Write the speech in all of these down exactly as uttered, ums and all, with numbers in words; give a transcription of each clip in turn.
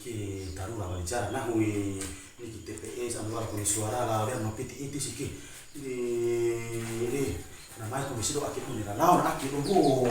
ke tarura wali cara nahu e. Niki T P S anu wara kone suara la, wea ma piti iti siki. Ede, ede, na mai kone sido ake kone la, lao na ake doho.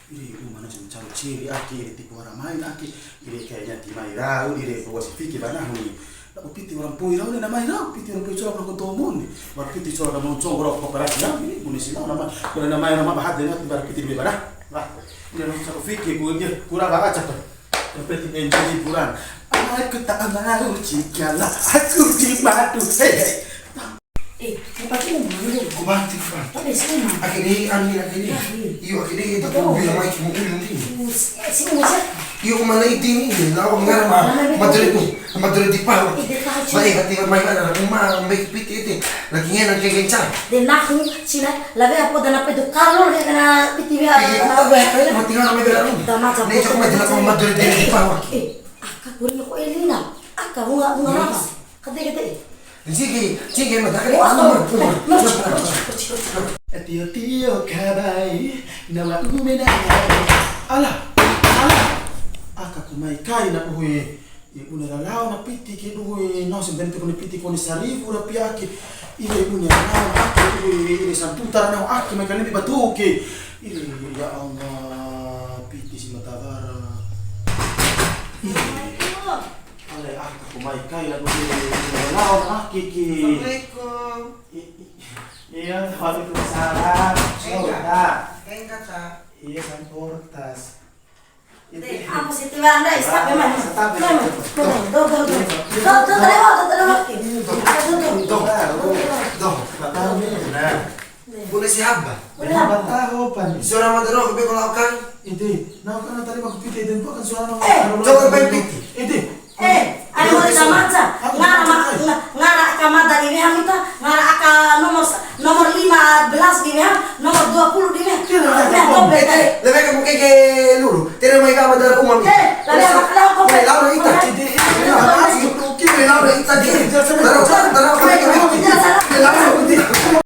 Ede, uma na cuma caro ciri ake, ede tipu wara mai na ake. Ede kayaknya ti mai rau, ede bawa si fiki ba nahu ni. Na piti orang pui rau ni na mai rau, piti orang pui cola na kotomu ni. Wara piti cola na moncong, orang koperasi rau, ede, kone si lao na mai, kone na mai na ma bahade na, ti bara piti be bara. Wah, ede na caro fiki, ku, ede, kurang baca tuh. Yang penting enjoy hiburan. Aku tak mau jikalau aku di madu. Hei, hei. Eh, mau pakai umur lu. Ku mati, Fran. Tapi sih, Mang. Akhirnya, Amin, akhirnya. Ya, iya. Iyo, akhirnya itu. Betul. Aku bilang, "Mai, cuma ulu ini." Us-, eh, si Usa. Iyo, mana itu ini? Lah, aku ngarang, Mang. Mana itu? Madrid nih. Madrid di Pahang. Ih, dia tahu, Mai, sih. Hati, Mai, mana? Aku, Mang, baik piti itu. Lagi ngenang kayak gencar. De nahu, cina, la wea poda na pedu kalo re kana piti wea. Iya, apa wea, kayaknya mati ngarang wea. Da maja. Nih, coba jelas sama Madrid di Pahang. Eh, aka kurin ko Elina. Aka unga, unga apa? Kete, kete. Jigi, jigi, mata kali. Wah, aman, aman. Tio, tio, kabai. Nawa umena. Alah, alah. Aka ku mai kai na uhe. Ibu ne lalao na piti ke, duhu e, nau sempene te kone piti kone saribu rupiah ake. Ire ibu ne lalao na ake, duhu e, ire samputa ra nau ake, mai kali batu ke. Ire, ya Allah, piti si mata bara. Ire. Ale, aka ku mai kai la, duhu e, ire lalao na ake ke. Assalamualaikum. I-, i-, iya, waalaikumsalam. Enggak. Saudara. Enggak, Kak. Iya, samportas. Deh, apa sih tiwara, deh, stop, memang. Stop, memang. Memang. Tuh, tuh, tuh. Tuh, tuh, terima, tuh, terima. Tuh, tuh, tuh. Tuh, tuh. Nah. Boleh siapa? Boleh apa? Tahu apa nih? Suara Madaro, tapi kalau akan. Itu, nah, kan tadi waktu kita itu kan suara. Eh, coba main piti. Itu. Eh, ada mau kita maca. Ngara ma-, nga-, ngara aka mada di weha muta, ngara aka nomor sa-, nomor lima belas di weha, nomor dua puluh di weha. Iya, iya, iya. Weha dope, eh, tadi. Lebih ke mungkin ke lulu. Tidak mau ikut sama darah umum. Eh,